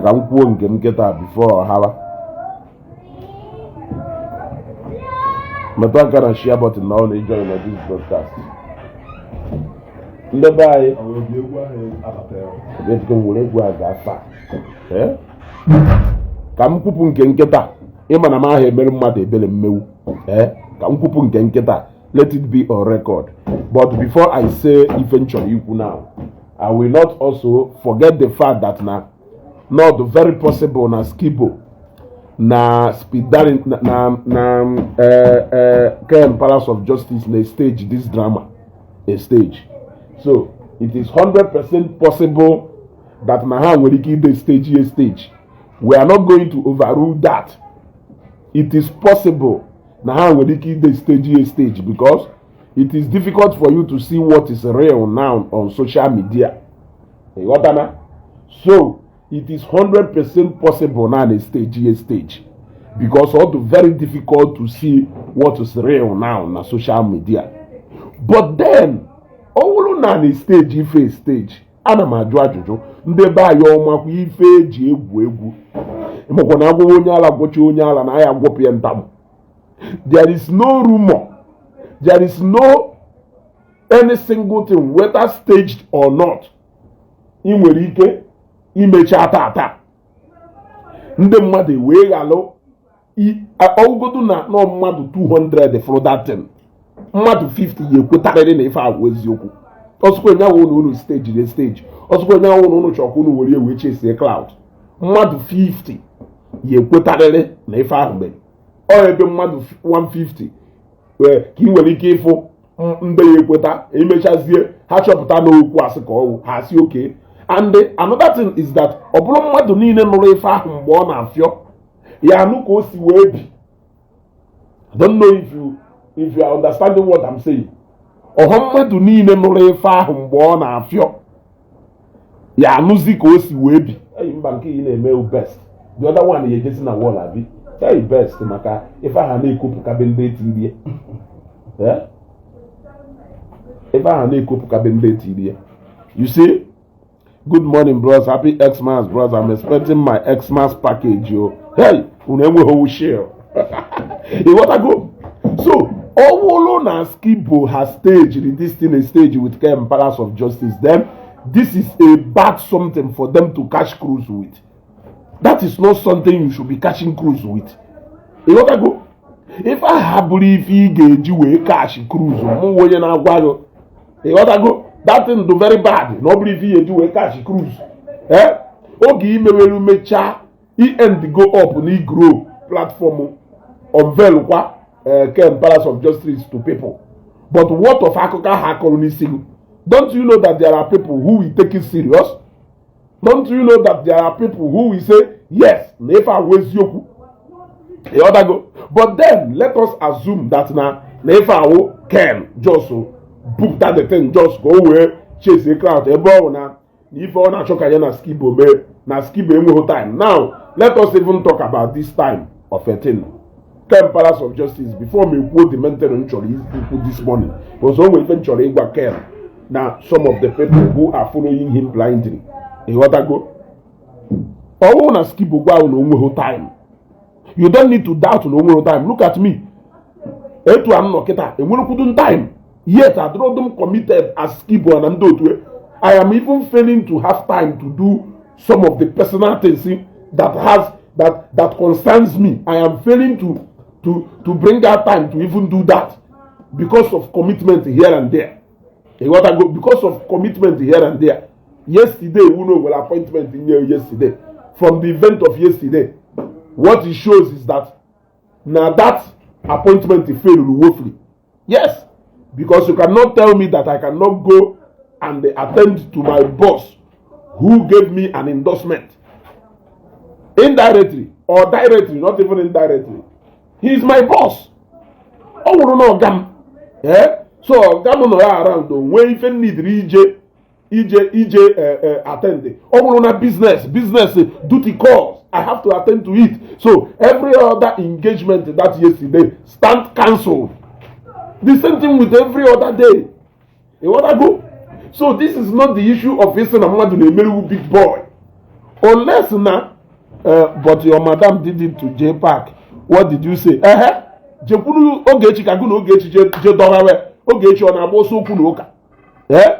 Ka m kwuo nke m kịta before hawa metụ aka na share button na ọ na-ejoin na this broadcast. Ndị be anyị ejikọ were egwu a ga-afa ka m kwupụ nke m kịta. Ịma na m aha emere mmadụ ebere mmewu. Ee, ka m kwupụ nke m kịta, let it be on record. But before I say ife m chọrọ ikwu now, I will not also forget the fact that na not very possible na Skibo na Speed Darling na Ken Palace of Justice na stage this drama a stage. So it is 100% possible that na ha nwere ike ide stage a stage. We are not going to overrule that. It is possible na ha nwere ike ide stage a stage because it is difficult for you to see what is real now on social media. Ịghọtana? So it is 100% possible na na stage a stage because ọ dị very difficult to see what is real now na social media. But then, ọ bụrụ na na stage ife stage, ana m ajụ ajụjụ, ndị be anyị, ọmakwa ife eji egwu egwu makwa na agwụwa onye ala gwọcha onye ala na ya agwọpụ ya ntamụ. There is no rumor, there is no any single thing, whether staged or not, ị nwere ike imecha tata ndị mmadụ wee ghalụ ọgụgodu na nọ mmadụ 200 fụrụ that thing, mmadụ 50 ya ekwetarịrị na ife ahụ eziokwu. Ọsụkwa onye awụ na unu stage na stage, ọsụkwa onye awụ na unu chọkwa unu were wee chesie clout, mmadụ 50 ya ekwetarịrị na ife ahụ mere. Ọ ebe mmadụ 150 ka ị nwere ike ịfụ ndị ya ekweta, emechazie ha chọpụta n'okwu asị ka ọwụ ha asị oke. And another thing is that ọ bụrụ mmadụ niile nụrụ ife ahụ mgbe ọ na-afịọ ya anụ ka o si wee bi. I don't know if you are understanding what I'm saying. Ọha mmadụ niile nụrụ ife ahụ mgbe ọ na-afịọ ya anụzi ka o si wee bi. Eyi mba, nke ị na-eme best, the other one ya ejezi na wall abi. Hey, best maka ife ahụ na-ekopụkabe ndị etirie. Ife ahụ na-ekopụkabe ndị etirie. You see? Good morning, bros. Happy Xmas, bros. I'm expecting my Xmas package yo. Hey, unu enweghị share. Ịghọtago? So ọ bụrụ na Skibo has staged this thing a stage with Ken Palace of Justice, then this is a bad something for them to catch cruise with. That is not something you should be catching cruise with. Ịghọtago? Ife ahụ bụrụ ife ị ga-eji wee catch cruise, mụ onye na-agwa gị, ịghọtago, that thing do very bad na ọ bụrụ ife ị ga-eji wee catch cruise. Eh, oge imewere mechaa end go up na grow platform, unveil kwa Ken Palace of Justice to people. But what of akụkọ ahụ akọrọ n'isi gị? Don't you know that there are people who will take it serious? Don't you know that there are people who will say yes na ife ahụ eziokwu? Ịghọtago? But then let us assume that na ife ahụ Ken just bupụta the thing just ka o wee chase crowd, ebe ọ bụ na ife ọ na-achọ ka ya na Skibo mee na Skibo enweghị time. Now let us even talk about this time of a thing, Ken Palace of Justice, before m ekwuo the main thing m chọrọ ikwu this morning, because o nwere ife m chọrọ ịgwa Ken na some of the people who are following him blindly. Ịghọtago? Ọ bụrụ na Skibo gwa ahụ na o nweghị time, you don't need to doubt na o nweghị time. Look at me, etu a m nọ kịta, enwerekwudu time, yet adịrọdụ m committed as Skibo na ndị otu. I am even failing to have time to do some of the personal things that has that that concerns me. I am failing to bring out time to even do that because of commitment here and there. Ịghọtago? Because of commitment here and there. Yesterday unu nwere appointment nye yesterday. From the event of yesterday, what it shows is that na that appointment failed woefully. Yes, because you cannot tell me that I cannot go and attend to my boss who gave me an endorsement indirectly or directly, not even indirectly. He is my boss. Ọ nwụrụ na ọga m. Eh, so ọga m nọ ya around, o nwee ife nidiri ije attend. Ọ bụrụ na business duty calls, I have to attend to it. So every other engagement that yesterday stand cancelled. The same thing with every other day. Ịghọtago? So this is not the issue of isi na mmadụ na-emeriwu big boy, unless na But your madam did it to J Park. What did you say? Ehe, jekwuru Ogechi ka gụ na Ogechi je dọghawe. Ogechi ọ na-agba ọsọ okwu na ụka? Ee,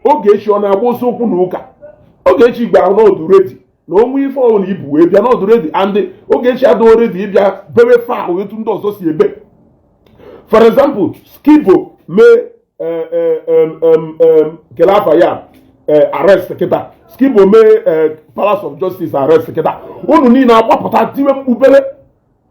Ogechi ọ na-agba ọsọ okwu na ụka? Ogechi gbara n'ọdụ ready na onwe ife ọbụla ibu wee bịa n'ọdụ ready, and Ogechi adịghị ready ịbịa bebe foul etu ndị ọzọ si ebe. For example, Skibo mee kele afa ya arrest kịta, Skibo mee Palace of Justice arrest kịta, unu niile agbapụta tiwe mkpubere.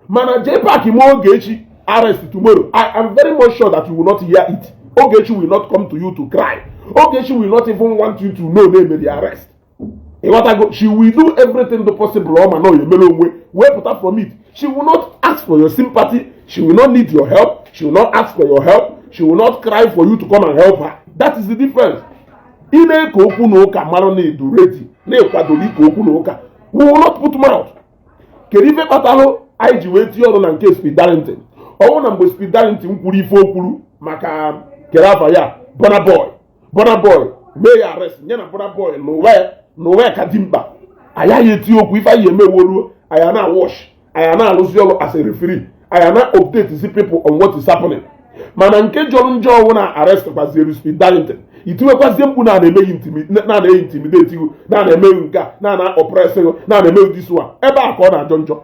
Mana JPAC mee Ogechi arrest tomorrow, I am very much sure that you will not hear it. Ogechi will not come to you to cry. Ogechi will not even want you to know na emeri arrest. Ịghọtago? She will do everything possible ọ ma na ọ emere onwe wee pụta from it. She will not ask for your sympathy. She will not need your help. She will not ask for your help. She will not cry for you to come and help her. That is the difference. Ime ka okwu na ụka mara na edu ready na ịkwadoro ike okwu na ụka, we will not put mouth. Kedu ife kpatalụ anyị ji wee tinye ọrụ na nke Speed Darlington? Ọnwụ na mgbe Speed Darlington kwuru ife o kwuru maka kere afa ya Burna Boy, Burna Boy mee ya arrest nye na Burna Boy n'ụwa ka dị mkpa, anyị aghaghị eti okwu. Ife anyị emeworuo, anyị na wash, anyị na-alụzi ọrụ as a referee, anyị na update the people on what is happening. Mana nke jọrọ njọ ọnwụ na arrest kwaziere Speed Darlington, itiwekwazie mkpu na na-anaghị intimidate iwu, na na-emeghị nke a, na na oppress gị, na na-emeghị this one. Ebe a ka ọ na-ajọ njọ.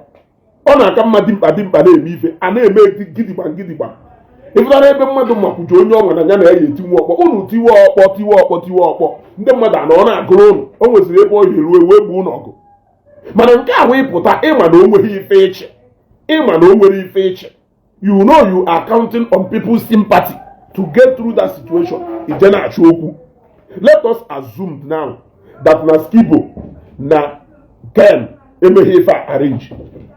Ọ na-aka mma dimkpa dimkpa na-eme ife a na-eme gidigba gidigba. Ịfụtara ebe mmadụ makwuji onye ọnwa na ya na ya etinwe ọkpọ, unu tiwe ọkpọ, tiwe ọkpọ, tiwe ọkpọ, ndị mmadụ anọ ọ na-agụrụ unu. O nweziri ebe ọ ga-eruo wee gbuo unu ọgụ. Mana nke a wee pụta, ịma na o nweghị ife ịchị, ịma na o nwere ife ịchị. You know you are counting on people's sympathy to get through that situation. Ije na-achọ okwu. Let us assume now that na Skibo na Ken emeghị ife a arrange.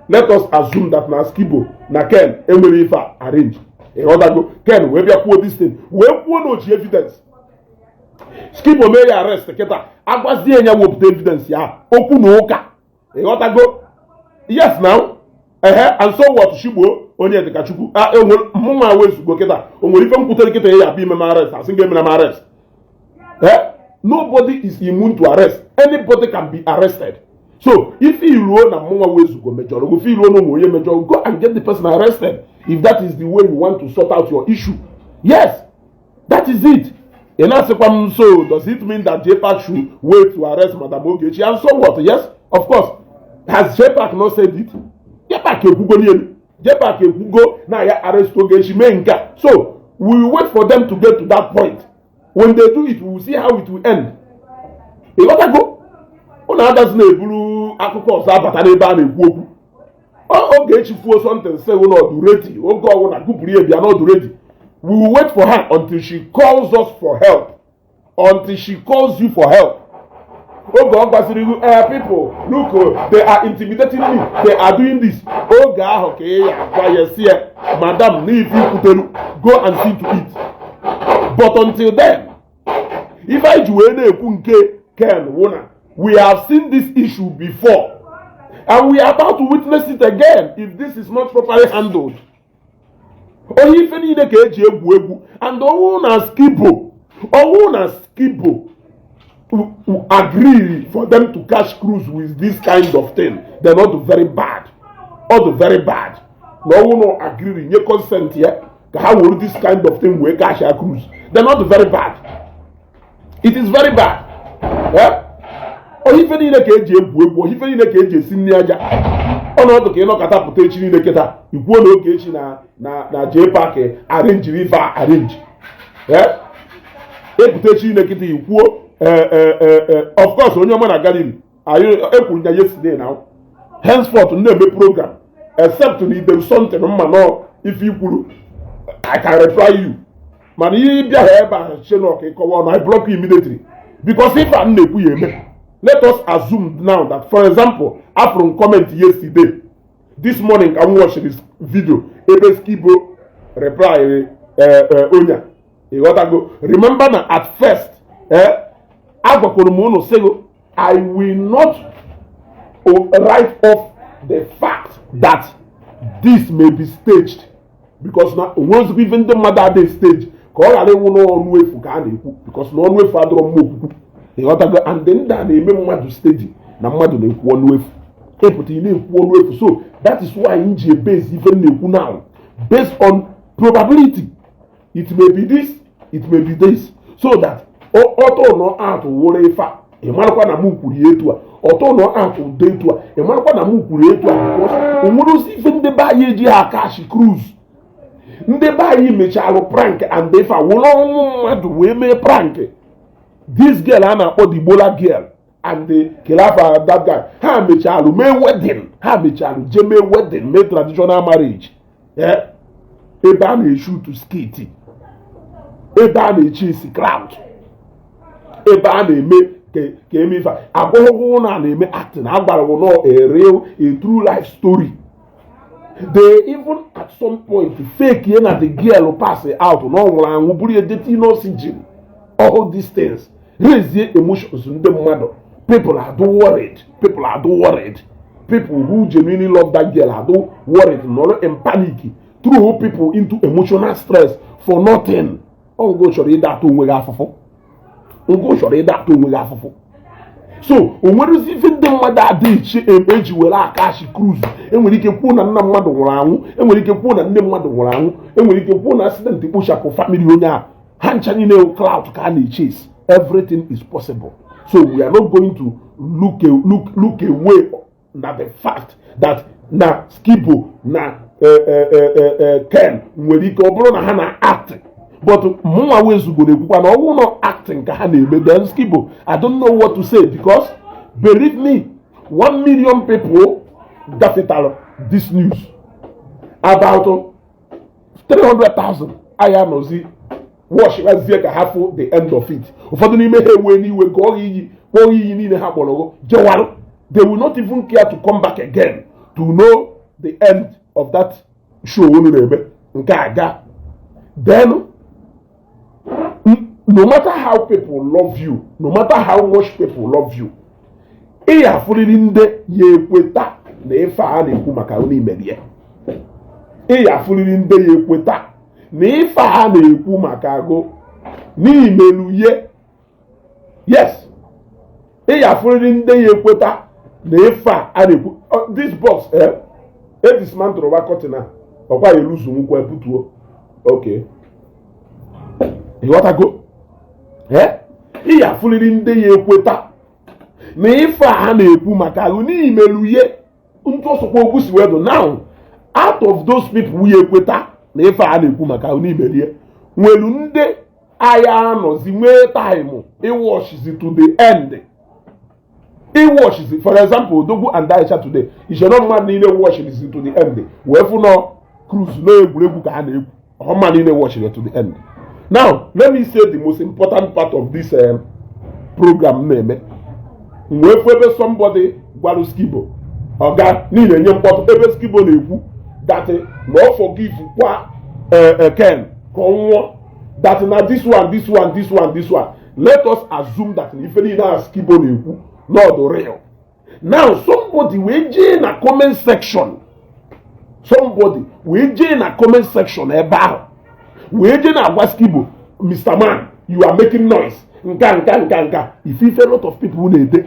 Let us assume that na Skibo na Ken enweghị ife a arrange. Ịghọtago? Ken wee bịa kwuo this thing, wee kwuo na oji evidence. Skibo mee ya arrest kịta, agwazie ya wepụta evidence ya, okwu na ụka. Ịghọtago? Yes now, ehe, and so what? Shigbuo onye dịka Chukwu mụnwa wezugo kịta, o nwere ife m kwutere kịta ya abịa ime m arrest, asị ga emere m arrest. Eh, nobody is immune to arrest. Anybody can be arrested. So if iruo na mụnwa wezugo mejọrọ gị, if iruo na ụmụ onye mejọrọ, go and get the person arrested if that is the way you want to sort out your issue. Yes, that is it. Ị na-asịkwa m, so does it mean that JPAC should wait to arrest Madam Ogechi? And so what? Yes, of course. Has JPAC not said it? JPAC ekwugo n'elu, JPAC ekwugo na ya arrest Ogechi mee nke a. So we will wait for them to get to that point. When they do it, we will see how it will end. Ịghọtago? Ụnụ adazi na-eburu akụkọ ọzọ abata n'ebe a na-ekwu okwu. Ogechi fuo something, say n'ọdụ ready, oge ọwụ na gụpụrụ ya bịa n'ọdụ ready. We will wait for her until she calls us for help, until she calls you for help. Oge ọ gbasiri ihu, eh, people, look oh, they are intimidating me, they are doing this, oge ahụ ka ị ya gwa ya si ya, madam, n'ife ikwuteru, go and see to it. But until then, ife anyị ji wee na-ekwu nke Ken wụ na we have seen this issue before and we are about to witness it again if this is not properly handled. Onye ife niile ka eji egwu egwu, and ọwụ na Skibo agree for them to catch cruise with this kind of thing, then all the very bad, all the very bad. Na ọwụ na agree nye consent ya ka ha were this kind of thing wee catch a cruise, then all the very bad. It is very bad. Eh? Onye ife niile ka eji egwu egwu, onye ife niile ka eji esi nri aja. Ọnọdụ ka ịnọkọta pụta echi niile kịta, ikwuo na Ogechi na JPAC arrange ife a arrange. Eh? Epụta echi niile kịta, ikwuo. Of course, onye ọma na gallery anyị ekwuru ya yesterday na henceforth na-eme program, except na idem something mma nọ ife ikwuru, I can reply you. Mana ihe ịbịa ha ebe a chenok ịkọwa ọnụ, I block you immediately, because ife a m na-ekwu ya eme. Let us assume now that, for example, after comment yesterday, this morning ka m watch this video ebe Skibo reply onye a. Ịghọtago? Remember na at first, agwakwuru m unu sịgo, I will not write off the fact that this may be staged, because na onwezikwa ife ndị mmadụ adịghị stage ka ọ ghara ịwụ n'ọnụ efu ka a na-ekwu, because na ọnụ efu adịrọ mma okwukwu. Ịghọtago? And ndị a na-eme mmadụ stage na mmadụ na-ekwu ọnụ efu. Ịpụta, ị na-ekwu ọnụ efu. So that is why m ji base ife m na-ekwu now based on probability. It may be this, it may be this, so that ọtọ nọ atụ wụrụ ife a, ị marakwa na mụ kwuru ya etu a. Ọtọ nọ atụ dị etu a, ị marakwa na mụ kwuru etu a, because o nwere ozi ife ndị be anyị eji ha catch cruise. Ndị be anyị mechalụ prank and ife a wụrụ ọnwụ mmadụ wee mee prank. This girl a na-akpọ the Gbola girl and the Kelafa, that guy, ha mechalụ mee wedding, ha mechalụ jee mee wedding, mee traditional marriage, ebe a na-eshoot skit, ebe a na-eche isi crowd, ebe a na-eme ka eme ife agwụgwụ na na-eme acting. Agwara nọ a real, a true life story. They even at some point fake ye na the girl pass out, na ọ nwụrụ anwụ, bụrụ ya dirty oxygen. All these things raise emotions ndị mmadụ. People are do worried, people are do worried. People who genuinely love that girl are do worried, nọrọ in panic, throw people into emotional stress for nothing. Ọngụ chọrọ ịda atụ onwe gị afụfụ, ngụ chọrọ ịda atụ onwe gị afụfụ. So o nwerezi ife ndị mmadụ adịghị eji were a-catch cruise. Enwere ike kwuo na nna mmadụ nwụrụ anwụ, enwere ike kwuo na nne mmadụ nwụrụ anwụ, enwere ike kwuo na accident kpochapụ family onye a. Ha ncha niile clout ka a na-echase. Everything is possible. So we are not going to look away na the fact that na Skibo na Ken nwere ike ọ bụrụ na ha na act, but mụnwa wezugo na-ekwukwa na ọ bụrụ na acting ka ha na-eme, then Skibo, I don't know what to say, because believe me, 1 million people gafetara this news, about 300,000 aya nọzi watchwazie ka ha fụ the end of it. Ụfọdụ n'ime ha ewe n'iwe gụọ iyi, kpọọ iyi niile ha kpọrọ jewarụ. They will not even care to come back again to know the end of that show unu na-eme nke aga. Then no matter how people love you, no matter how much people love you, ị ya afụrịrị ndị ya ekweta na ife a na-ekwu maka unu imerie. Ị ya afụrịrị ndị ya ekweta na ife a na-ekwu maka agụ n'imelu ye. Yes, ị ya afụrịrị ndị ya ekweta na ife a na-ekwu. This box, eh, e dismantle wa curtain a, ọkwa ya eluzu nwukwa butuo. Okay, ịghọtago? Eh, ị ya afụrịrị ndị ya ekweta na ife a na-ekwu maka ahụ n'imelu ye ntụsụkwa okwu si wedu. Now, out of those people ya ekweta na ife a na-ekwu maka ahụ n'imelie, nwelu ndị agha anọzi nwee time ịwatchizi to the end, ịwatchizi. For example, Odogwu and Aisha today, ichere mmadụ niile watchizi to the end wee fụ nọ cruise na egwuregwu ka ha na-egwu? Ọma niile watchiri to the end. Now let me say the most important part of this program na-eme. Wee fụ ebe somebody gwarụ Skibo, ọga niile enye mkpọtụ, ebe Skibo na-ekwu that na ọ forgive kwa Ken ka ọ nwụọ, that na this one, this one, this one, this one. Let us assume that na ife niile a Skibo na-ekwu not real. Now somebody wee jee na comment section, somebody wee jee na comment section ebe ahụ wee jee na agwa Skibo, "Mr Man, you are making noise," nka nka nka nka ife ife. Lot of people na-ede.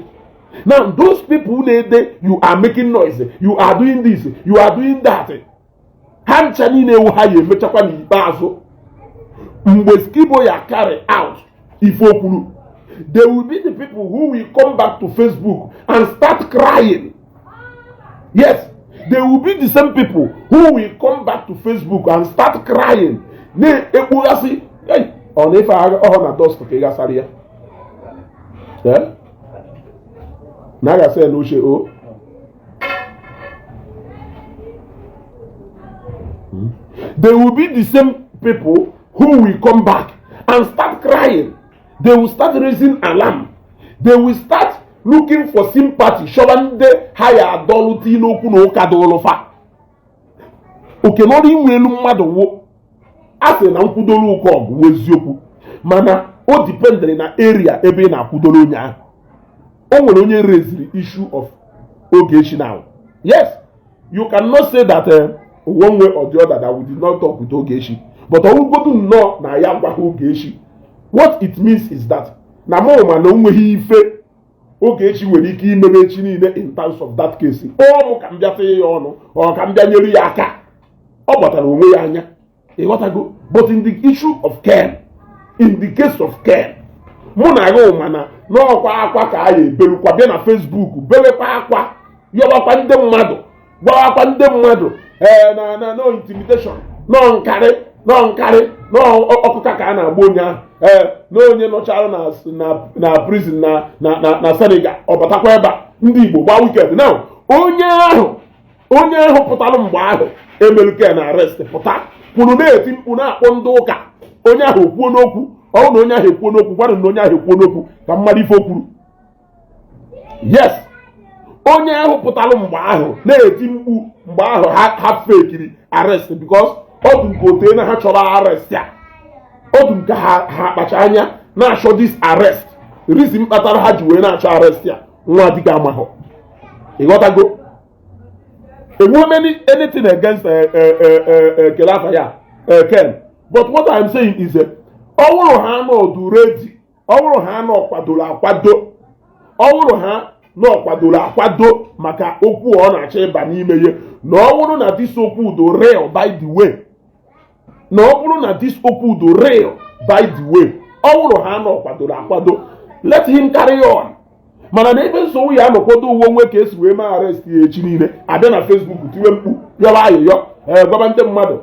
Now those people na-ede, "You are making noise, you are doing this, you are doing that," ha ncha niile ewu ha ya emechakwa n'ikpeazụ mgbe Skibo ya carry out ife o kwuru, they will be the people who will come back to Facebook and start crying. Yes, they will be the same people who will come back to Facebook and start crying, na-ekpughasị. Hey, ọ na ife ọhụ na dust ka ị gasara ya. Eh? Na a ga-asa ya n'oche o. They will be the same people who will come back and start crying. They will start raising alarm. They will start looking for sympathy. Chọba ndị ha ya adọlụ tii n'okwu na ụka dụlụfa. Oke n'ọrụ inwe elu mmadụ wụ a sị na nkwudolu ụka ọgụ wụ eziokwu, mana o dependịrị na area ebe ị na-akwudoro onye ahụ. O nwere onye raised issue of Ogechi now. Yes, you cannot say that one way or the other that we did not talk with Ogechi, but ọwụgodu nnọọ na ya gwaghị Ogechi, what it means is that na mụ ma na o nweghị ife. Ogechi nwere ike imebe echi niile in terms of that case, ọ mụ ka m bịa tinye ya ọnụ, ọ ka m bịa nyere ya aka, ọ gbatara onwe ya anya. Ịghọtago? But in the issue of Ken, in the case of Ken, mụ na agha mana n'ọkwa akwa ka a ya ebelukwa bịa na Facebook bewekwa akwa, yọbakwa ndị mmadụ, gwawakwa ndị mmadụ, ee, na no intimidation, nọ nkarị, nọ nkarị, nọ ọkụka ka a na-agba onye ahụ, ee, na onye nọchara na prison na Senegal, ọ batakwa ebe a ndị Igbo gbaa wicked. Now onye ahụ pụtara mgbe ahụ emelu Ken arrest, pụta kwuru na-eti mkpu na-akpọ ndị ụka. Onye ahụ ekwuo n'okwu, ọ bụrụ na onye ahụ ekwuo n'okwu, gwanụ na onye ahụ ekwuo n'okwu ka mmadụ ife o kwuru. Yes, onye ahụ pụtara mgbe ahụ na-eti mkpu mgbe ahụ ha fakeri arrest, because ọ dị nke otee na ha chọrọ arrest ya, ọ dị nke ha kpacha anya na-achọ this arrest. Reason kpatara ha ji wee na-achọ arrest ya, nwa dịka amahọ. Ịghọtago? Enwe anything against kele afa ya, Ken, but what I'm saying is, ọ bụrụ ha nọ ready, ọ bụrụ ha nọ kwadoro akwado, ọ bụrụ ha nọ kwadoro akwado maka okwu ọ na-achọ ịba n'ime ya, na ọ bụrụ na this okwu do real, by the way, na ọ bụrụ na this okwu do real, by the way, ọ bụrụ ha nọ kwadoro akwado, let him carry on. Mana na ebe nsogbu ya anọkwado uwe onwe ka esi wee mee arrest ya, echi niile abịa na Facebook tiwe mkpu, yọba ayịyọ, ee, gwaba ndị mmadụ,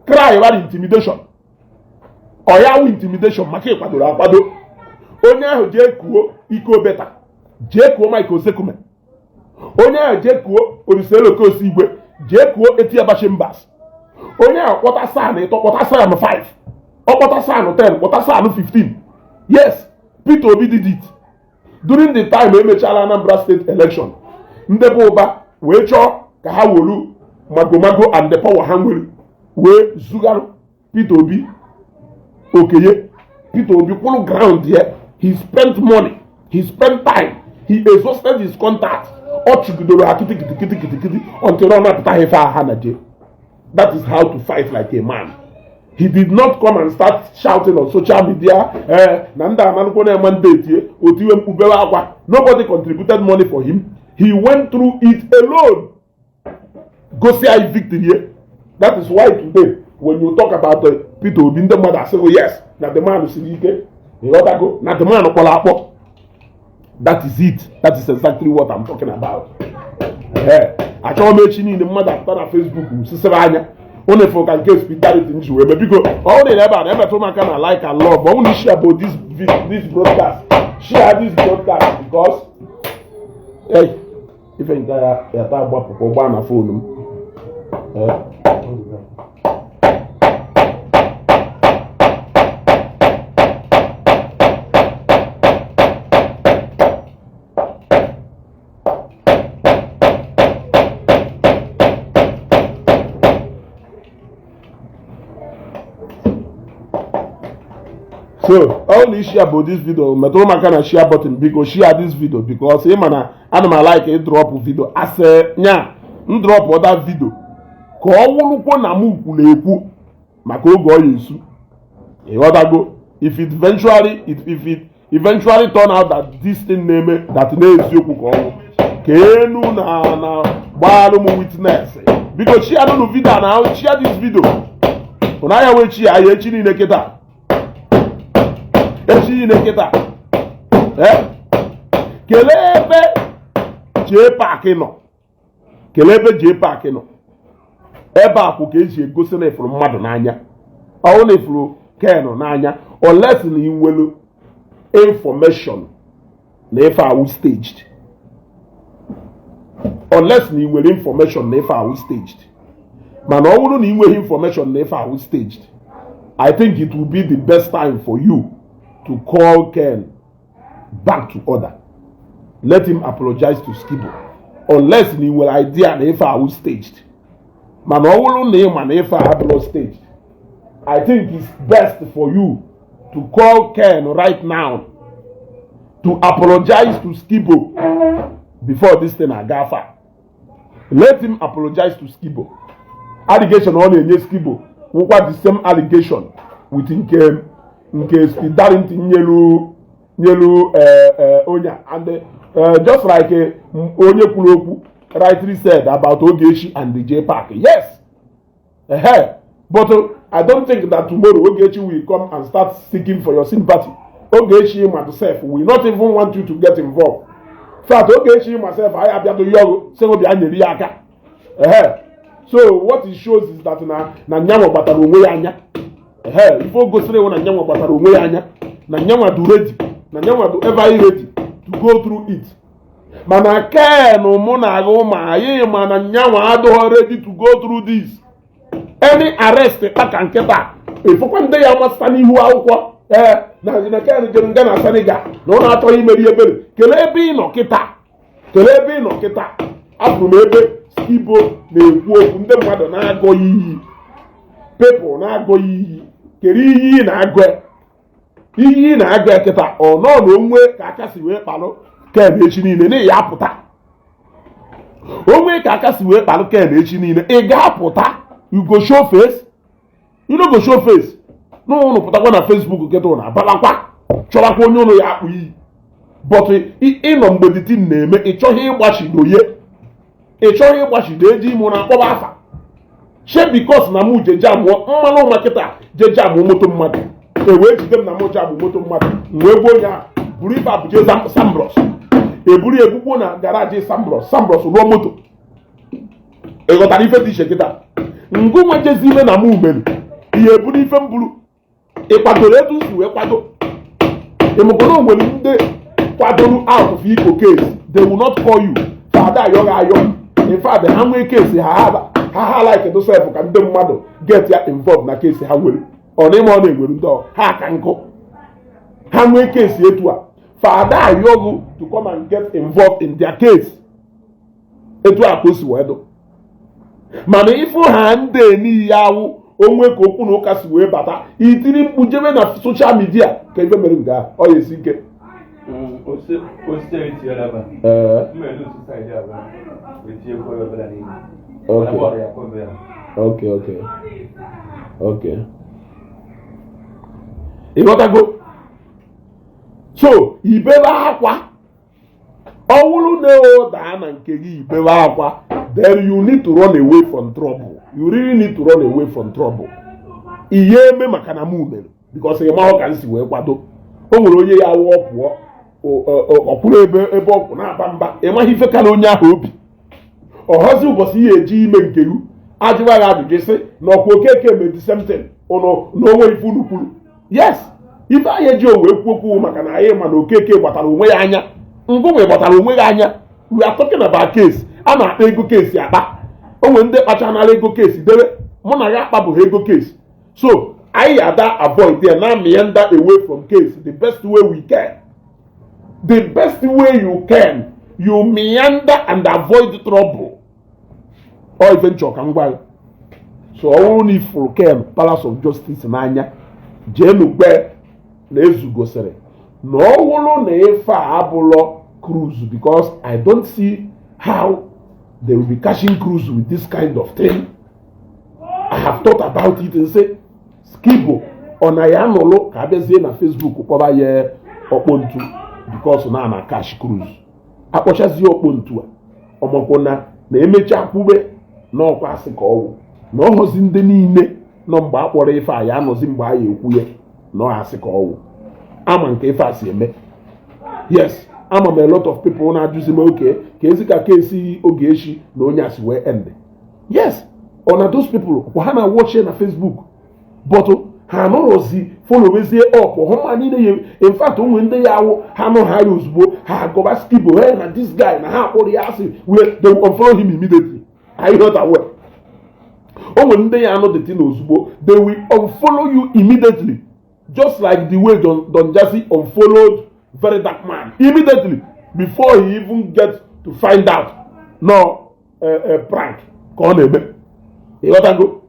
cry bara intimidation, ọ ya wụ intimidation maka ịkwadoro akwado. Onye ahụ jee kuo iko beta, jee kuo Mike Ozekhome, onye ahụ jee kuo Olisaelokosi Igwe, jee kuo Etiaba Chambers, onye ahụ kpọta SAN ịtọ, kpọta SAN 5, ọ kpọta SAN 10, kpọta SAN 15. Yes, Peter Obi did it during the time emechara Anambra State election. Ndị bụ ụba wee chọọ ka ha wolu magomago and the power ha nwere wee zugharụ Peter Obi okenye. Peter Obi kwụrụ ground ya. He spent money, he spent time, he exhausted his contact. Ọ chụgidoro ha kịtịkịtị kịtịkịtị until ọ napụta ha ife ha na je. That is how to fight like a man. He did not come and start shouting on social media, na ndị amanụkwo na-eme ndị otiwe mkpu bewe akwa. Nobody contributed money for him. He went through it alone, gosi anyị victory. That is why today, when you talk about Peter Obi, ndị mmadụ asịghị yes, na the man siri ike. Ịghọtago? Na the man kpọrọ akpọ. That is it. That is exactly what I'm talking about. Ee, achọghị m echi niile mmadụ apụta na Facebook sisiri anya unu efu ka nke hospitality nji wee mee. Biko, ọ bụrụ na ebe a na-emetụ m aka na like and love, ọ bụrụ na share about this broadcast, share this broadcast, because hey, ife nke ya ya taa gbapụkwa ụgbọ na phone m. So all the share about this video, metụrụ m aka na share button. Biko, share this video, because ị ma na ana m like drop video asị nya m drop other video ka ọ wụrụkwo na m kwuru ekwu maka oge ọ ya esu. Ịghọtago? If it eventually turn out that this thing na-eme that na-eziokwu, ka ọ wụ ka enu na gbaalụ m witness. Biko, share nụnụ video na share this video. Ụna ya wee chi ya echi niile kịta, echi niile kịta. Ee, kelee ebe J Park nọ, kelee ebe J Park nọ. Ebe a kwụ ka eji egosi na ifuru mmadụ n'anya. Ọ na ifuru Ken n'anya, unless na ị nwere information na ife awụ staged, unless na ị nwere information na ife awụ staged. Mana ọ bụrụ na ị nweghị information na ife awụ staged, I think it will be the best time for you to call Ken back to order. Let him apologize to Skibo, unless na ị nwere idea na ife awụ staged. Mana ọ bụrụ na ị ma na ife abụrụ staged, I think it's best for you to call Ken right now to apologize to Skibo before this thing aga far. Let him apologize to Skibo. Allegation ọ na-enye Skibo wụkwa the same allegation with nke Speed Darlington nyelu onye, and Just like onye kwuru okwu rightly said about Ogechi and the J Park. Yes. But I don't think that tomorrow Ogechi will come and start seeking for your sympathy. Ogechi myself will not even want you to get involved. In fact, Ogechi myself, I abịado yọgụ sị obi anyere ya aka. So what it shows is that na nyanwa gbatara onwe ya anya. Ife o gosiri wụ na nyanwa gbatara onwe ya anya, na nyanwa du ready, na nyanwa du ever ready to go through it. Mana Ken mụ na agụ ma anyị ma na nyanwa adịghị ready to go through this. Any arrest kpaka nkịta efukwa ndị ya masịta n'ihu akwụkwọ, ee, na Ken jere nga na Senegal na ọ na-achọghị imeri ebere. Kelee ebe ị nọ kịta, kelee ebe ị nọ kịta. Afụrụ m ebe Skibo na-ekwu okwu, ndị mmadụ na-agọ ya iyi, people na-agọ ya iyi. Kere iyi na-agọ ya, iyi na-agọ ya kịta. Ọ nọ na onwe ka aka si wee kpalụ Ken echi niile na ya apụta. Onwe ka aka si wee kpalụ Ken echi niile, ị ga-apụta? You go show face? You no go show face. N'ụnụ pụtakwa na Facebook kịta, ụnụ abalakwa chọbakwa onye ụnụ ya akpụ iyi. But ịnọ mgbe the thing na-eme, ị chọghị ịgbachido ye, ị chọghị ịgbachido eji ime na akpọba afa she, because na mụ je jamụọ mmanụ ụma kịta, je jamụọ moto mmadụ, e wee jide m na mụ jamụ moto mmadụ. M wee gbuo onye ahụ buru ife abụje Sambros, eburu ya egbugbo na garage Sambros. Sambros rụọ moto. Ị ghọtara ife dị iche kịta? Ngụ nwa jezi ime na mụ mere ihe eburu ife m buru. Ị kwadoro etu m si wee kwado? Ịmụkwana o nwere ndị kwadoro out of iko case, they will not call you. Fada ayọghị ayọ. In fact, ha nwee case ha, ha like do sef ka ndị mmadụ get ya involved na case ha nwere. Ọ n'ime ọ na-enwere ndị ọ ha ka nkụ ha nwee case etu a, fada ayọghị to come and get involved in their case. Etu a ka o si wee dụ. Mana ịfụ ha ndị n'iyi awụ onwe ka okwu na ụka si wee bata, itiri mkpu jebe na social media ka ife mere nke ahụ, ọ ya esi ike. Osisi etinyela ebe a. Ee. Mma elu osisi anyị abụọ etinyekwa ya obere n'ime. Okay. Mana bọọlụ ya kwebe ya. Okay, ịghọtago? So ibebe akwa, ọ wụrụ na o daa na nke gị, ibebe akwa, then you need to run away from trouble. You really need to run away from trouble. Ihe eme maka na mụ mere, because ị mahụ ka m si wee kwado. O nwere onye ya wụọ pụọ ọkwụrụ ebe ọkwụ na-aba mba. Ị maghị ife kara onye ahụ obi ọhọzi. Ụbọchị ihe eji ime nke gị, ajụwa gị ajụjụ, sị na ọkwa Okeke mere the same thing ụnụ na onwe ife unu kwuru. Yes, ife anyị eji o wee kwuo okwu maka na anyị ma na Okeke gbatara onwe ya anya, ngụnwe gbatara onwe ya anya. We are talking about case a na-akpa ego, case akpa. O nwere ndị kpachanara ego case debe. Mụ na ya akpabụghị ego case, so anyị ada avoid there na meander away from case the best way we can. The best way you can, you meander and avoid trouble. Ọ ife nchọ ka m gwa gị. So ọ bụrụ na ifuru Ken Palace of Justice n'anya, jee n'ugbe na ezu gosiri na ọ wụrụ na ife a abụlọ cruise, because I don't see how they will be catching cruise with this kind of thing. I have thought about it and say, Skibo ọ na ya nụlụ ka abịazie na Facebook kpọba ya ọkpọ ntu, because na catch cruise akpọchazie ọkpọ ntu a. Ọmakwa na emechaa kwube na ọkwa asị ka ọwụ na ọhọzi ndị niile nọ mgbe a kpọrọ ife a ya anọzi mgbe a ya ekwu ya na ọ asị ka ọwụ ama nke ife a si eme. Yes, ama m a lot of people na-ajụzi m oke ka ezi ka kesi Ogechi na onye asị wee end. Yes, ọ na those people kwa ha na watch na Facebook, but ha anọrọzi followezie up ọhụma niile ya. In fact, onwe ndị ya awụ ha nọ ha ya ozugbo ha agọba Skibo, hey, na this guy na ha akpọrọ ya asị, wee they will unfollow him immediately. I heard that well. O nwere ndị ya anọ the thing ozugbo, they will unfollow you immediately, just like the way Don Jazzy unfollowed Very Dark Man immediately before he even get to find out no prank ka ọ na-eme. Ịghọtago?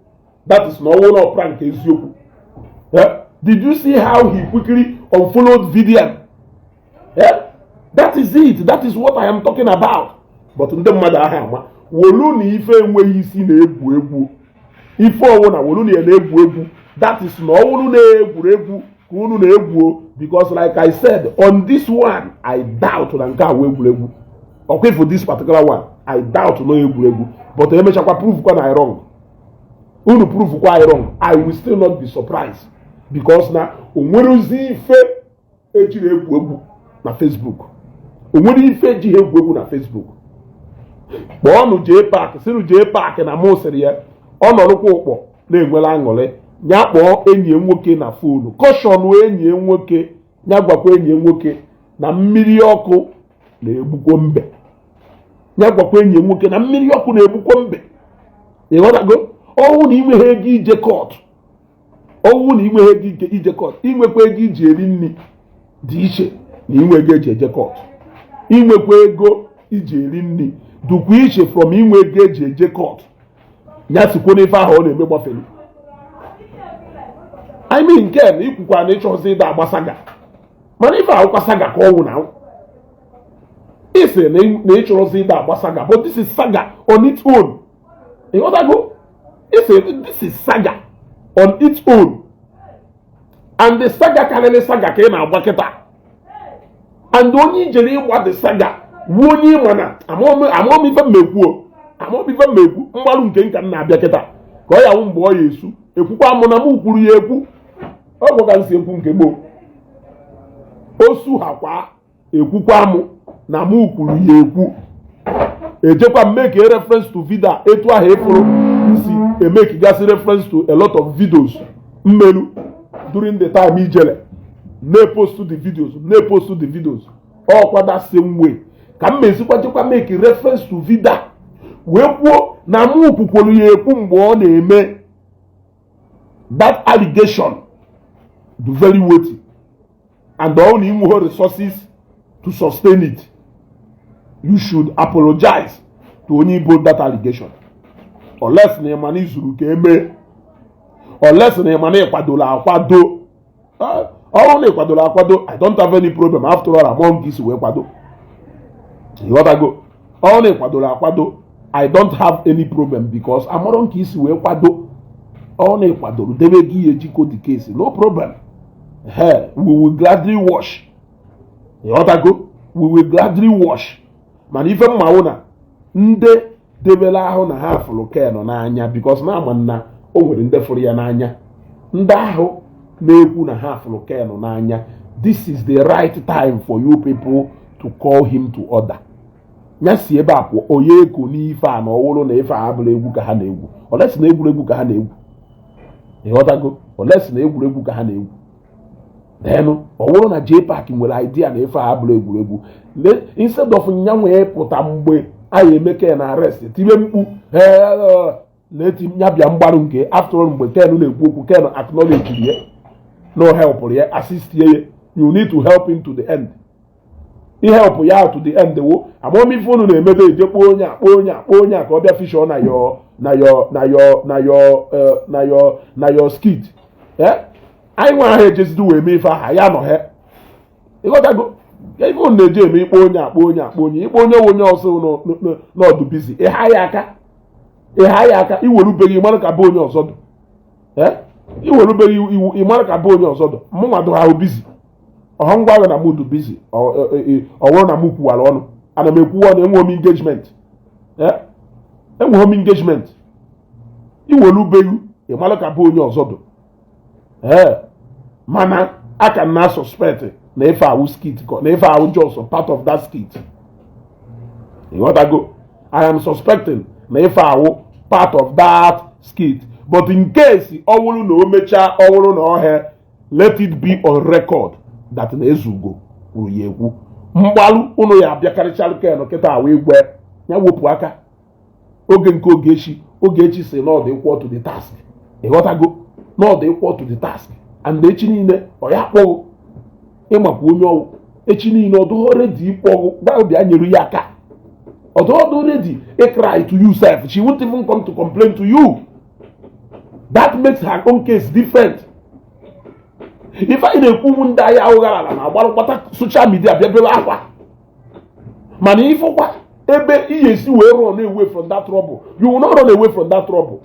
That is na ọwụ na prank eziokwu. Eh? Did you see how he quickly unfollowed VDM? Eh? That is it. That is what I am talking about. But ndị mmadụ ahụ ama wolu na ife enweghị isi na-egwu egwu, ife ọwụ na wolu na ya na-egwu egwu. That is na ọwụrụ na-egwuregwu ka Ka unu na-egwu, because like I said, on this one, I doubt na nke a wụ egwuregwu. Ọkwa for this particular one, I doubt no egwuregwu, but emechakwa prove kwa na I wrong, unu prove kwa I wrong, I will still not be surprised, because na o nwere ife ejiri egwu egwu na Facebook. O nwere ife ejighị egwu egwu na Facebook. Kpọọnụ jee park, sịrị jee park na mụ sịrị ya ọ nọrụkwa ụkpọ na-enwere aṅụrị. Ya kpọọ enyi ya nwoke na phone, caution enyi ya nwoke, ya gwakwa enyi ya nwoke na mmiri ọkụ na-egbukwo mbe. Ya gwakwa enyi ya nwoke na mmiri ọkụ na-egbukwo mbe. Ịghọtago? Ọnwụ na inweghị ego ije court, ọnwụ na inweghị ego ije court, inwekwa ego iji eri nri dị iche na inwe ego eji eje court. Inwekwa ego iji eri nri dụkwa iche from inwe ego eji eje court. Ya sikwo n'ife ahụ ọ na-eme gbafere. I mean, nke na ikwukwa na ịchọzi ịda agba saga, mana ife ahụkwa saga ka ọ wụ na isi na ịchọrọzi ịda agba saga, but this is saga on its own. Ịghọtago? Isi this is saga on its own, and the saga karịrị saga ka ị na-agba kịta. And onye ijere ịgba the saga wu onye ịma na amụọm ife mmekwuo, amụọm ife mmekwu mgbalụ nke nka m na-abịa kịta ka ọ ya wụ mgbe ọ ya esu ekwukwa mụ na mụ kwuru ya ekwu. Ọ bụ ka m si ekwu nke gboo osu ha kwa ekwukwa mụ na mụ kwuru ya ekwu. Ejekwa m make a reference to video etu ahụ ịfụrụ nsi emekigasị reference to a lot of videos mmelu during the time ijele na-epost the videos, na-epost the videos. Ọkwa that same way ka m mezikwa jekwa make reference to video wee kwuo na mụ kwukwuru ya ekwu mgbe ọ na-eme that allegation. Do very weighty, and all na inweghị resources to sustain it, you should apologize to onye ibo that allegation, unless na ịma na izuru ka emee, unless na ịma na ịkwadola akwado. Ọrụ na ịkwadola akwado, I don't have any problem. After all, among isi wee kwado. Ịghọtago? Ọrụ na ịkwadola akwado, I don't have any problem, because amụrụ nke isi wee kwado. Ọ na ịkwadoro debe gị ihe ejikọ the case, no problem. Hey, we will gladly wash. Ịghọtago? We will gladly wash. Mana ife mmanwụ na ndị debere ahụ na ha fụrụ Ken n'anya, because na ama na o nwere ndị fụrụ ya n'anya, ndị ahụ na-ekwu na ha fụrụ Ken n'anya, this is the right time for you people to call him to order. Ya si ebe a pụọ onye eko n'ife a na ọwụrụ na ife a abụrụ egwu ka ha na-egwu, olesi na egwuregwu ka ha na-egwu. Ịghọtago? Olesi na egwuregwu ka ha na-egwu. Then ọ bụrụ na JPAC nwere idea na ife a abụrụ egwuregwu, instead of nya nwee pụta mgbe a ya eme Ken arrest tibe mkpu na-eti ya bịa mgbarụ nke, after all, mgbe Ken na-ekwu okwu, Ken acknowledge ya no help ya, assist ya. You need to help him to the end. Ihelp ya to the end wo amamife unu na-emebe eje kpọọ onye a, kpọọ onye a, kpọọ onye a ka ọ bịa feature na your na your na your na your na your na your skit. Anyị nwe ahụ ejezidi wee mee ife aha ya nọ he. Ịghọtago? Ife unu na-eji eme ikpọ onye akpọ onye akpọ onye ikpọ onye onye ọzọ n'ọdụ busy, ịha ya aka, ịha ya aka, iwerubeghị ịmara ka bụ onye ọzọ dụ, iwerubeghị iwu ịmara ka bụ onye ọzọ dụ. Mụnwa dụ ahụ busy ọhọ ngwa ahụ na mụ dụ busy. Ọ bụrụ na mụ kwuwara ọnụ, ana m ekwu ọnụ. Enweghị m engagement, enweghị m engagement. Iwerubeghị ịmara ka bụ onye ọzọ dụ. Ee, mana a ka na suspect na ife awụ skit, na ife awụ just part of that skit. Ịghọtago? I am suspecting na ife awụ part of that skit, but in case ọ bụrụ na o mechaa, ọ bụrụ na ọhịa, let it be on record that na Ezugo kwuru ya ekwu. Mgbalụ ụnụ ya abịakarịchalụ Ken kịta wee gwe ya wepụ aka oge nke Ogechi. Ogechi si na ọ dị equal to the task. Ịghọtago? Na ọ dị equal to the task, and echi niile ọ ya kpọghụ ịmakwa onye ọwụ. Echi niile ọ dụghọ ready ịkpọghụ gaa bịa nyere ya aka. Ọdụọdụ ready cry to you sef, she won't even come to complain to you. That makes her own case different. Ife anyị na-ekwu, ndị agha ụghara ala na-agbarụ kpata social media bịa bebe akwa, mana ifụkwa ebe ị ga-esi wee run away from that trouble, you will not run away from that trouble.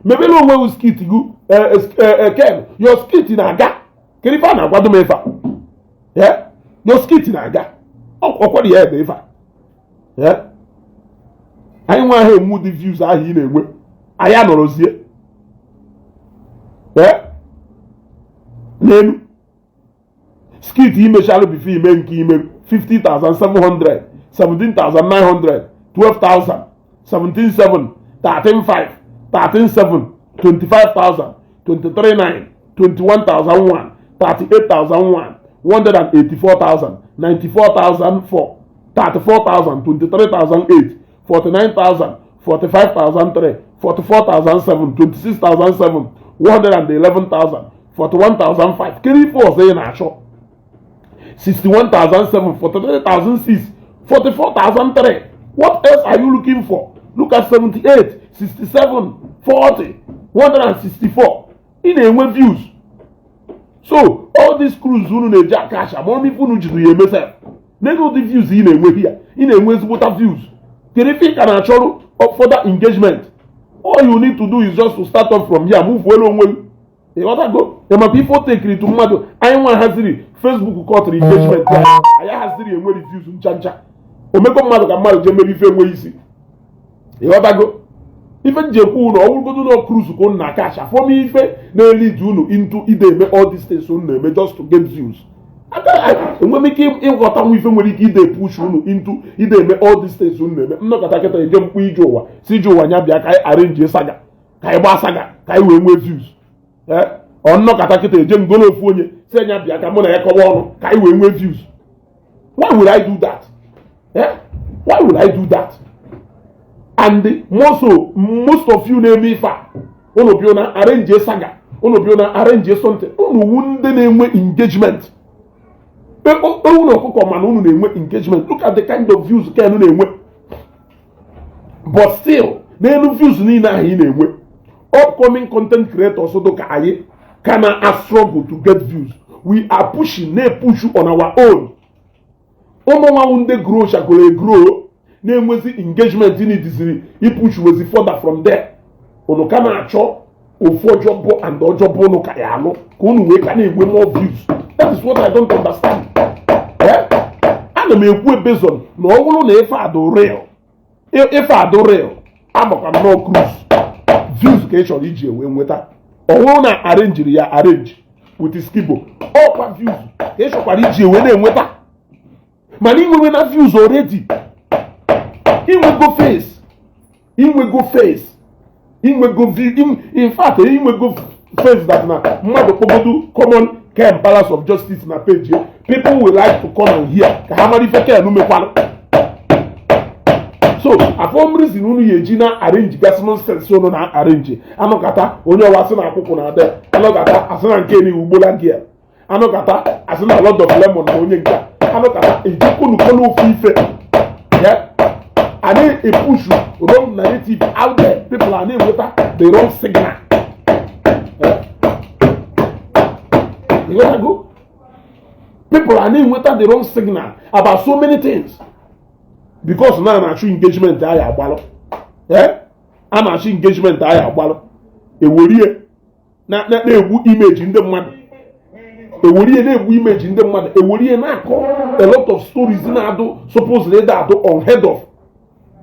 Mebere onwe gị skit gị. Ken, your skit na-aga. Kedu ife a na-agwado m ife a? Yeah? No, skit na-aga ọkwara ya ebe ife a. Yeah? Anyị nwa ahụ enwe ụdị views ahụ ị na-enwe, anyị anọrọzie. Yeah? N'elu skit imechalụ before ime nke ime 50,700, 17,900, 12,000, 17,7, 13,5, 13,7, 25,000, 23,9, 21,001, 38,001, 184,000, 94,004, 34,000, 23,008, 49,000, 45,003, 44,007, 26,007, 111,000, 41,005. Kedu ife ọzọ ị na-achọ? 61,007, 43,006, 44,003. What else are you looking for? Look at 78, 67, 40, 164. Ị na-enwe views. So all these cruise unu na-eji aka asha ma ọrụ ife unu jiri ya eme sef. N'ego ụdị views ị na-enwe here, ị na-enwe ezigbota views. Kedu ife ị ka na-achọrụ further engagement? All you need to do is just to start off from here, move well onwe gị. Ịghọtago? Ya maka ife o tekiri tu mmadụ anyị nwa haziri Facebook kọtụrụ engagement ya, anyị haziri enwe reviews ncha ncha omekọ mmadụ ka mmadụ jee mere ife enweghị isi. Ịghọtago ife nji ekwu unu? Ọ bụrụgodo na cruise ka unu na cash afọm ife na-elead unu into ide eme all these things unu na-eme just to get views. Enwe m ike ịghọta nwa ife nwere ike ide push unu into ide eme all these things unu na-eme. Nnọkọta kịta eje mkpu ije ụwa si ije ụwa nya bịa ka anyị arrange saga, ka anyị gbaa saga, ka anyị wee nwee views. Ọ nnọkọta kịta eje ngolo ofu onye si anya bịa ka mụ na ya kọwa ọnụ ka anyị wee nwee views. Why would I do that? Eh? Why would I do that? And more so, most of you na-eme ife a, unu bịa na arrange saga, unu bịa na arrange something, unu wu ndị na-enwe engagement. Ewu na ọkụkọ, mana unu na-enwe engagement. Look at the kind of views Ken na-enwe. But still, n'elu views niile ahụ ị na-enwe, upcoming content creators dị ka anyị ka na struggle to get views. We are pushing, na-epush on our own. Ụmụ nwanwụ ndị grow chagoro egrow na-enwezi engagement n'idiziri ipush wezi further from there. Unu ka na-achọ ofu ọjọbọ and ọjọbọ unu ka ya alụ ka unu wee ka na-enwe more views. That is what I don't understand. Eh? Ana m ekwu based on na ọ bụrụ na ife adụ real, ife adụ real, amakwa nnọọ cruise views ka ị chọrọ iji wee nweta. Ọ bụrụ na arrangeri ya arrange with skibo, ọkwa views ka ị chọkwara iji wee na-enweta. Mana inwewe na views already, inwego face, inwego face, inwego view. In fact, inwego face that na mmadụ kpọgodu common Ken Palace of Justice na page, people will like to come and hear ka ha mara ife Ken mekwalụ. So afọm reason unu ya eji na arrange gasị nonsense unu na arrange. Anọkata onye ọwa sị na akwụkwụ na ade, anọkata asị na nke n'iwu ugbola gia, anọkata asị na Lord of Lemon na onye nke a, anọkata ejekonukolo ofu ife ya a na-epushu wrong narrative out there. People are na-enweta the wrong signal. You gotta go. People are na-enweta the wrong signal about so many things because na na-achụ engagement anyị agbalụ. A na-achụ engagement anyị agbalụ, ewerie na-egbu image ndị mmadụ, ewerie na-egbu image ndị mmadụ, ewerie na-akọ a lot of stories na-adụ supposedly ịda adụ unheard of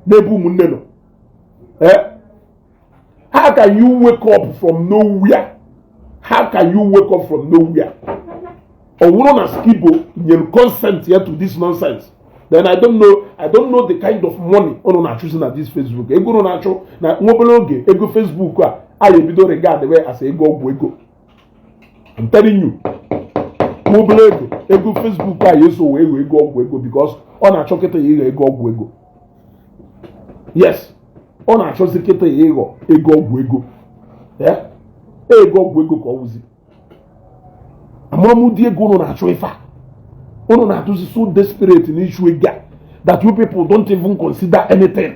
n'ebe ụmụnne nọ. How can you wake up from nowhere? How can you wake up from nowhere? Ọ bụrụ na Skibo nyere consent ya to this nonsense, then I don't know. I don't know the kind of money unu na-achụzi na this Facebook. Ego unu na-achụ na nwa obere oge, ego Facebook a a ebido regard we as ego ọgwụ ego. I'm telling you, nwa obere ego, ego Facebook a ya eso wee ghọọ ego ọgwụ ego, because ọ na-achọ kịta ya ịghọ ego ọgwụ ego. Yes, ọ na-achọzi kịta ya ịghọ ego ọgwụ ego. Ego ọgwụ ego ka ọ wụzi. Amụrụ m ụdị ego unu na-achọ ife a unu na-atụzi so desperate n'ịchụ ego a that you people don't even consider anything.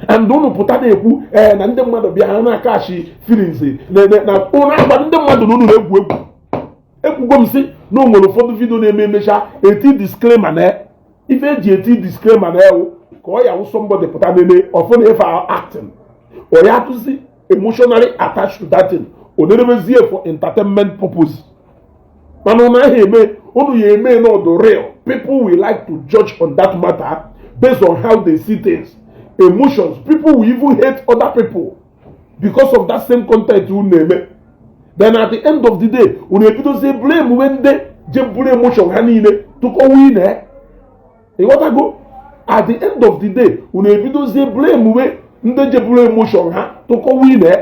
And unu pụta na-ekwu ee na ndị mmadụ bịa ha na-akashi feelings na unu agba ndị mmadụ na unu na-egwu egwu. Ekwugo m sị na o nwere ụfọdụ video na-eme emecha eti disclaimer, na ife eji eti disclaimer na ewu ka ọ ya wụ somebody pụta nene ọfụ na ife acting, ọ ya atụzi emotionally attached to that thing, o nerebezie for entertainment purpose. Mana unu ahụ eme, unu ya eme n'ọdụ real. People will like to judge on that matter based on how they see things, emotions. People will even hate other people because of that same content unu na-eme. Then at the end of the day, unu ebidozie blame we ndị je buru emotion ha niile tụkọwa ine. Ịghọtago? At the end of the day, unu ebidozie blame we ndị je buru emotion ha tụkọwa ine.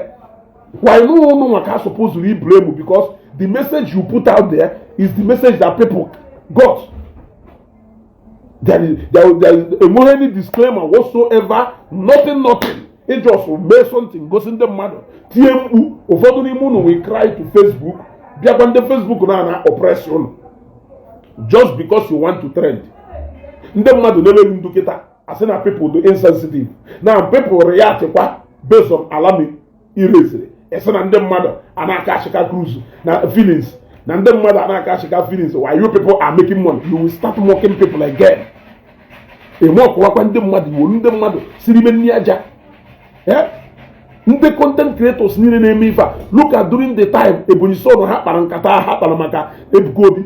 Why no unu nwa ka suppose to blame? Because the message you put out there is the message that people got. There is enweghị any disclaimer whatsoever, nothing, nothing. It just mee something, gosi ndị mmadụ, tie mkpu. Ụfọdụ n'ime unu will cry to Facebook, bịakwa ndị Facebook na oppress unu just because you want to trend. Ndị mmadụ na-eleghị ndụ kịta, asị na people do insensitive. Now people react kwa based on alarm ireziri esi na ndị mmadụ a na-aka achịka cruise na feelings, na ndị mmadụ a na-aka achịka feelings. While you people are making money, you will start mocking people again. Enwe ọkụwakwa ndị mmadụ iwu, ndị mmadụ siri ime nri aja. Ndị content creators niile na-eme ife a, look at during the time Ebonyi Son ha kpara nkata ha kpara maka Ebuka Obi.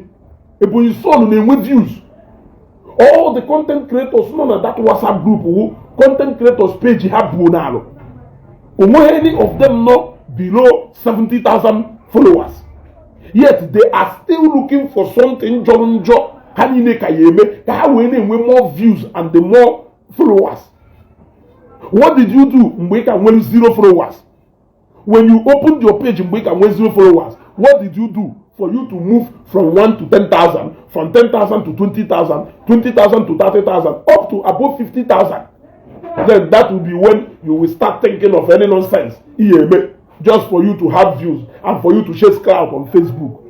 Ebonyi Son na-enwe views. All the content creators nọ na that WhatsApp group wu content creators page ha buo n'alụ, onweghị any of them nọ below 70,000 followers, yet they are still looking for something jọrọ njọ ha niile ka ya eme ka ha wee na-enwe more views and the more followers. What did you do mgbe ị ka nwere zero followers? When you opened your page, mgbe ị ka nwee zero followers, what did you do for you to move from 1 to 10,000, from 10,000 to 20,000, 20,000 to 30,000, up to above 50,000? Then that will be when you will start thinking of any nonsense ihe eme just for you to have views and for you to chase crowd on Facebook.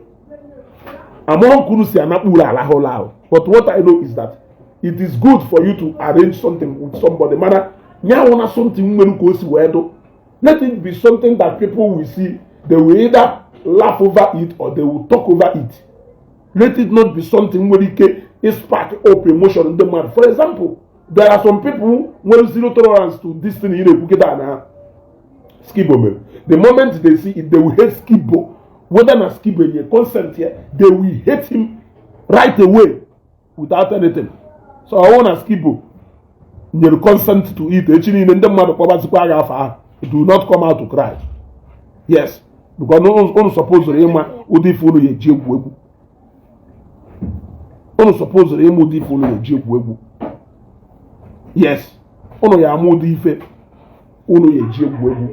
Among kunu si anakpuru alahụla ahụ. But what I know is that it is good for you to arrange something with somebody, mana nyanwụ na something nwere ka o si wee do. Let it be something that people will see. They will either laugh over it or they will talk over it. Let it not be something nwere ike spark up emotion ndị mmadụ. For example, there are some people nwere zero tolerance to this thing ị na-ekwu kịta na Skibo mere. The moment they see it, they will hate Skibo. Whether na Skibo enye consent here, they will hate him right away without anything. So ọ bụrụ na Skibo nyere consent to it, echi niile ndị mmadụ kpọbazikwa agha afọ ahụ, do not come out to cry. Yes, because unu suppose ịma ụdị ife unu ya eji egwu egwu. Unu suppose ịma ụdị ife unu ya eji egwu egwu. Yes, unu ya ama ụdị ife unu ya eji egwu egwu.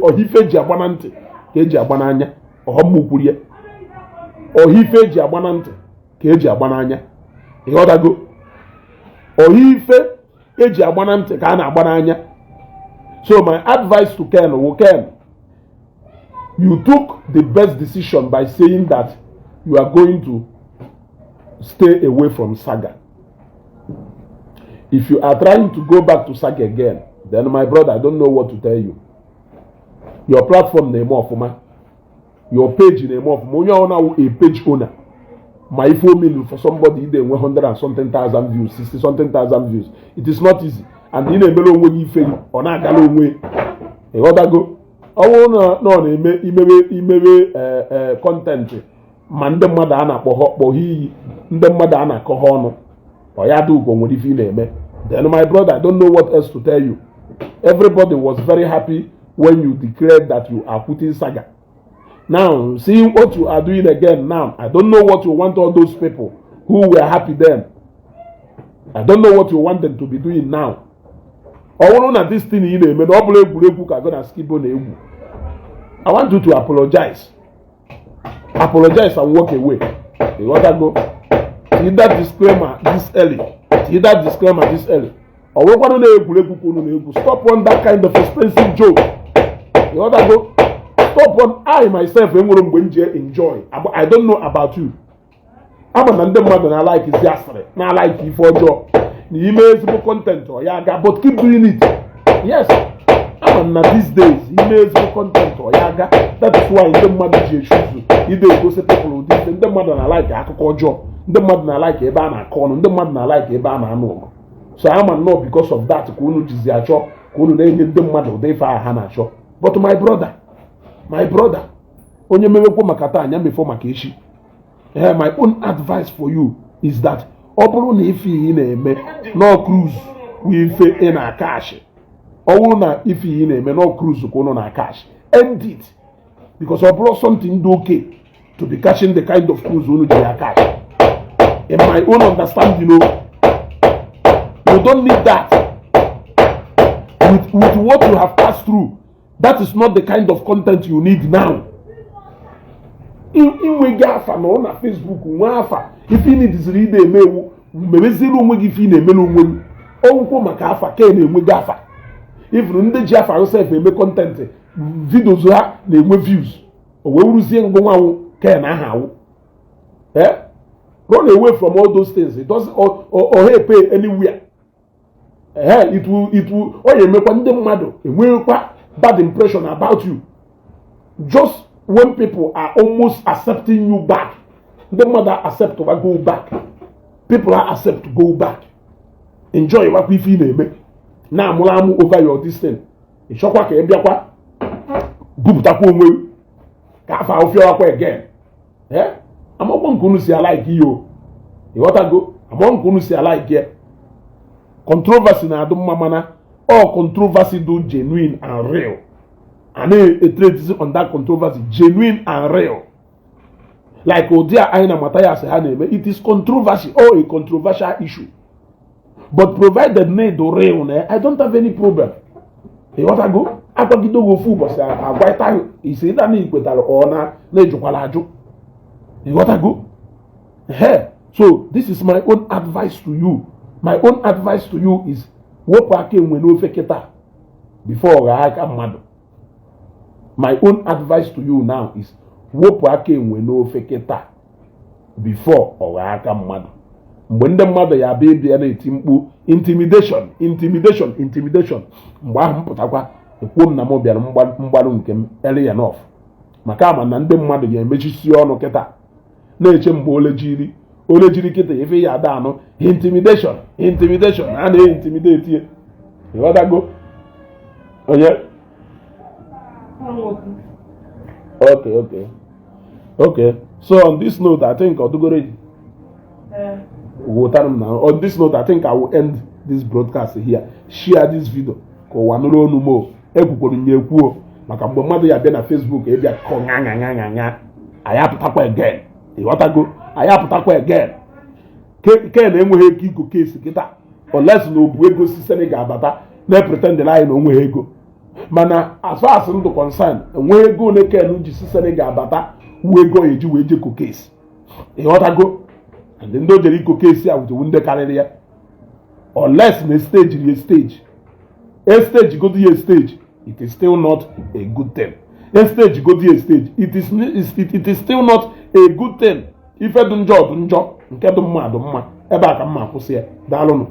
Ọhife eji agba na ntị ka eji agba n'anya. Ọghọm kwuru ya, ọhife eji agba na ntị ka eji agba n'anya. Ịghọtago? Ọhife eji agba na ntị ka a na-agba n'anya. So my advice to Ken wu, Ken, you took the best decision by saying that you are going to stay away from saga. If you are trying to go back to saga again, then my brother, I don't know what to tell you. Your platform na-eme ọfụma, your page na-eme ọfụma. Onye ọbụla wụ a page owner ma ife o mean for somebody ide enwe 100 and something thousand views, 60 something thousand views. It is not easy, and ị na-emere onwe gị ife gị, ọ na-agala onwe. Ịghọtago? Ọ bụrụ na ọ na-eme imewe content ma ndị mmadụ a na-akpọ ha kpọọ iyi, ndị mmadụ a na-akọ ha ọnụ, ọ ya dị ugo nwere ife ị na-eme, then my brother, I don't know what else to tell you. Everybody was very happy when you declared that you are quitting saga. Now, seeing what you are doing again now, I don't know what you want all those people who were happy then, I don't know what you want them to be doing now. Ọ bụrụ na this thing ị na-eme na ọ bụrụ egwuregwu ka gị na Skibo na-egwu, I want you to apologize, apologize and walk away. Ịghọtago? Tinye that disclaimer this early, tinye that disclaimer this early. Ọ bụrụkwanụ na egwuregwu ka unu na-egwu, stop on that kind of expensive joke. Ịghọtago? Stop on. I myself enwere mgbe m ji enjoy. I don't know about you. Ama na ndị mmadụ na-alike zi asịrị, na-alike ife ọjọọ na ime ezigbo content ọ ya aga, but keep doing it. Yes, ama na these days ime ezigbo content ọ ya aga. That is why ndị mmadụ ji echuzu ide egosi people ụdị ife. Ndị mmadụ na-alike akụkọ ọjọọ, ndị mmadụ na-alike ebe a na-akọ ọnụ, ndị mmadụ na-alike ebe a na-anụ ọgụ. So ama nnọọ because of that ka unu jizi achọ ka unu na-enye ndị mmadụ ụdị ife ahụ ha na-achọ. But my brother, my brother, onye mewekwo maka taa anya mefo maka echi. My own advice for you is that ọ bụrụ na ife ị na-eme no cruise wụ ife ị na-akashi, ọ bụrụ na ife ị na-eme no cruise ka ụnụ na-akashi, end it, because ọ bụrụ something dị okay to be catching the kind of cruise unu ji ya catch. In my own understanding, you don't need that. With what you have passed through, that is not the kind of content you need now. Inweghị afa nọ na Facebook, nwee afa. Ife ị nidiziri ide eme ewu mebeziere onwe gị ife ị na-emere onwe gị. Ọgwụkwọ maka afa ka ị na-enweghị afa ifuru ndị ji afa sef eme content, videos ha na-enwe views. O wee wuruzie ngụ nwanwụ ka na aha awụ. Run away from all those things. It doesn't or pay anywhere. It will ọ ya emekwa ndị mmadụ enwekwa bad impression about you. Just when people are almost accepting you back, ndị mmadụ accept wa go back, people are accept go back, enjoy wakwa ife ị na-eme na-amụrụ amụ over your distance. Ị chọkwa ka ị bịakwa bupụtakwa onwe gị ka afọ ahụfịawakwa again. Amakwa nke unu si a-like ihe o, ịghọtago? Amakwa nke unu si a-like ya. Controversy na-adụ mma, mana all controversy do genuine and real, a na-etretizi on that controversy genuine and real, like ụdị a anyị na Matthias ha na-eme. It is controversy or a controversial issue, but provided na ịdụ real na, I don't have any problem, ịghọtago? Akwagide gị ofu ụbọchị, agwaịta isi ịda na ikwetara ọ na na-ejụkwala ajụ, ịghọtago? He, so this is my own advice to you. My own advice to you is wepụ aka enwe n'ofe kịta before ọ ghaa aka mmadụ. My own advice to you now is wepụ aka enwe n'ofe kịta before ọ ghaa aka mmadụ. Mgbe ndị mmadụ ya abịa ịbịa na-eti mkpu intimidation, intimidation, intimidation, mgbe ahụ m pụtakwa ekwuo m na m bịara mgbaru nke m early enough, maka ama na ndị mmadụ ga-emechisi ọnụ kịta na-eche mgbe ole jiri ole jiri kịta ife ya ada anụ intimidation, intimidation, a na-intimidate ya, ịghọtago? Onye? Nwoke. Okay, so on this note, I think odugoro. Ee. Wotara m na on this note, I think I will end this broadcast here. Share this video ka ụwa nụrụ onu m o. Ekwukwuru m ya ekwuo maka mgbe mmadụ ya bịa na Facebook ịbịa kọ ṅa ṅa ṅa ṅa ṅa, anyị apụtakwa again, ịghọtago? Anyị apụtakwa again. Ken enweghị ego iko kesi kịta, unless na obu ego si Senegal abata na-epretend anyị na onweghị ego. Mana as far as ndụ concern, enweghị ego ole Ken ji si Senegal abata wu ego eji wee jeko kesi, ịghọtago? And ndị o jere iko kesi a wutewu ndị karịrị ya, unless na stage ya stage a stage go ya stage. It is still not a good thing. A stage go ya stage, it is still not a good thing. Ife dị njọ dị njọ, nke dị mma dị mma. Ebe a ka mma akwụsị ya. Daalụnụ.